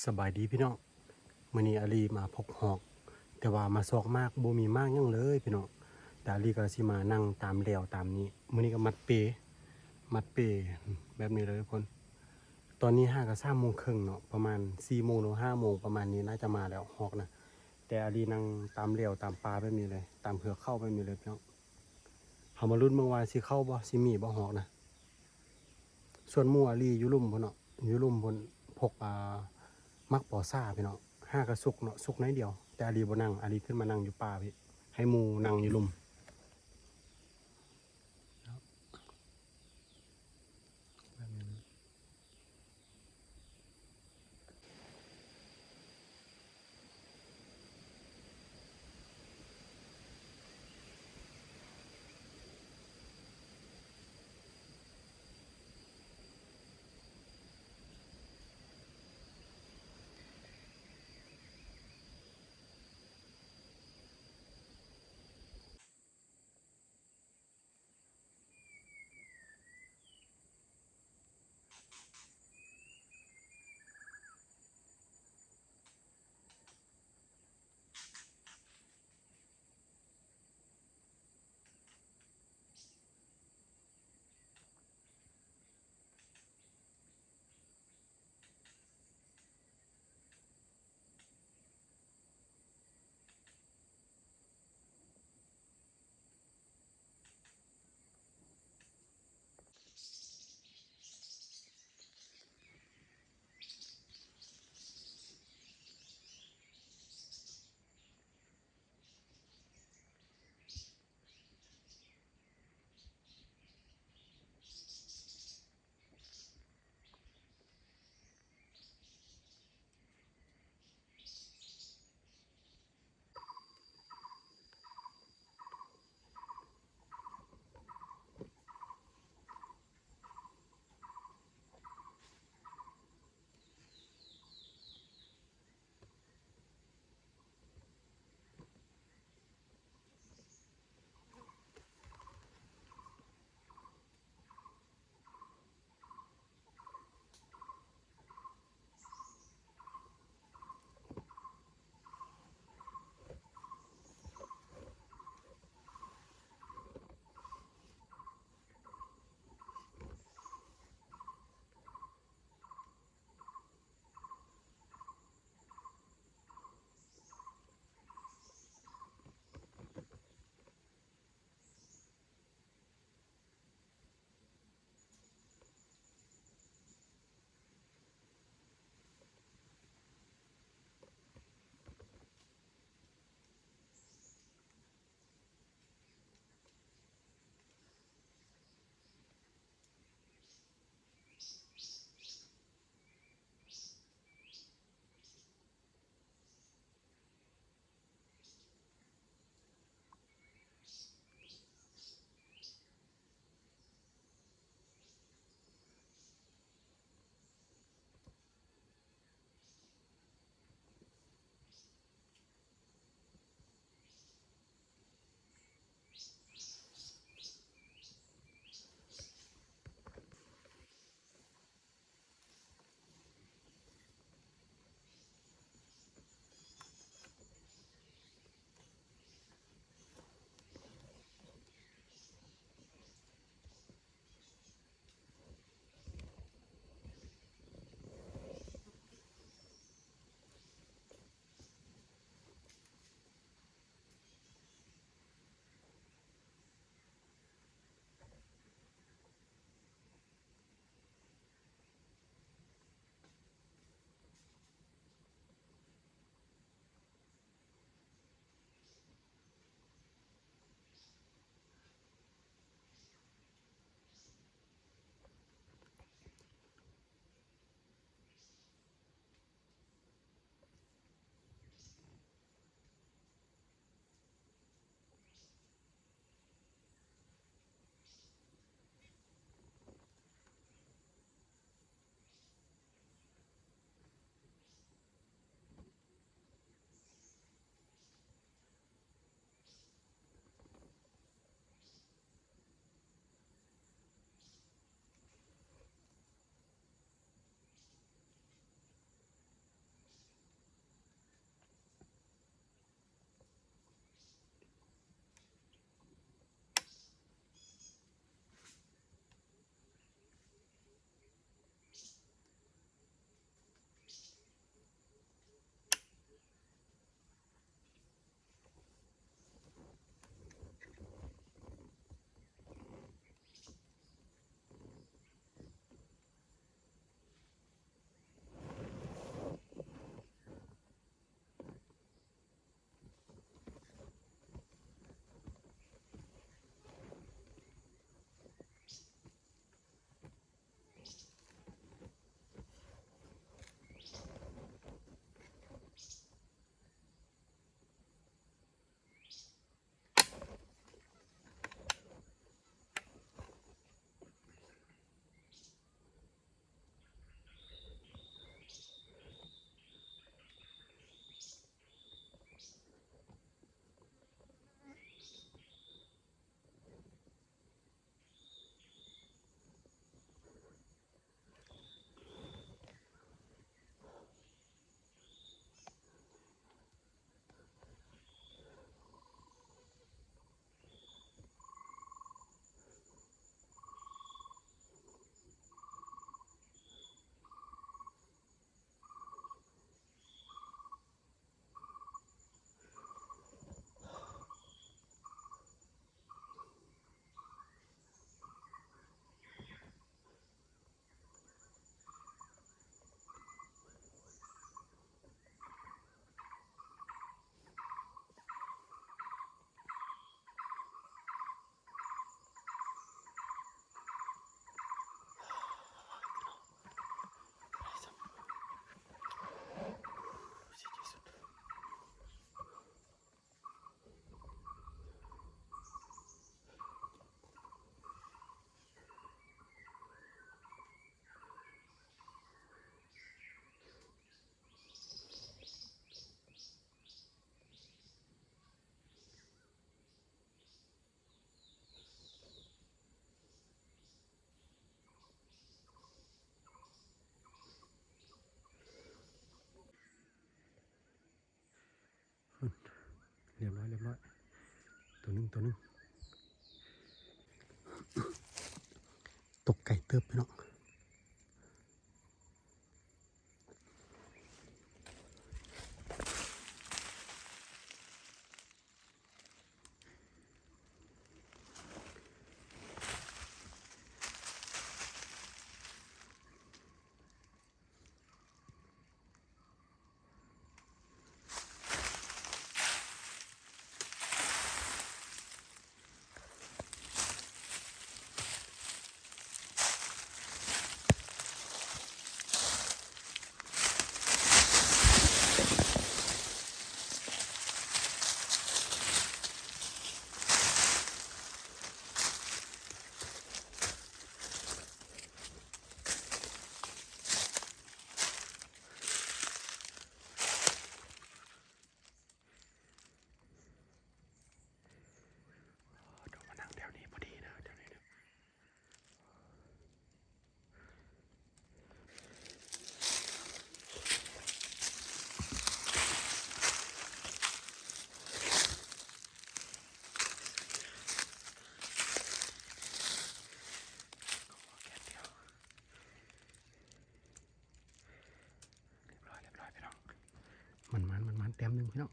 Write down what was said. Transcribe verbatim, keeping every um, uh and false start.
สบายดีพี่น้อง มื้อนี้อาลีมาพกหอก แต่ว่ามาซอกหมาก บ่มีหมากหยังเลยพี่น้อง แต่อาลีก็สิมานั่งตามแลวตามนี้ มื้อนี้ก็มัดเป มัดเปแบบนี้เลยทุกคน ตอนนี้หากะสามโมงครึ่งเนาะ ประมาณสี่โมงหรือห้าโมงประมาณนี้น่าจะมาแล้วหอกนะ แต่อาลีนั่งตามแลวตามป่าแบบนี้เลย ตามเฮือกเขาแบบนี้เลยพี่น้อง เฮามาลุ้นเบิ่งว่าสิเข้าบ่ สิมีบ่หอกนะ ส่วนหมู่อาลีอยู่ลุ่มพุ้นเนาะ อยู่ลุ่มพุ้น พก อ่า หมากปอซ่าพี่น้อง หากะสุกเนาะ สุกน้อยเดียว แต่อาลีบ่นั่ง อาลีขึ้นมานั่งอยู่ป่าพี่ ให้หมู่นั่งอยู่ลุ่ม แบบนี้นะ เรียบร้อย เรียบร้อย ตัวหนึ่ง ตัวหนึ่ง ตกไก่เติบพี่น้อง โดนมานั่งแถวนี้พอดีนะ แถวนี้นะ เรียบร้อย เรียบร้อยพี่น้อง มันมันมันมันแต้มหนึ่งพี่น้อง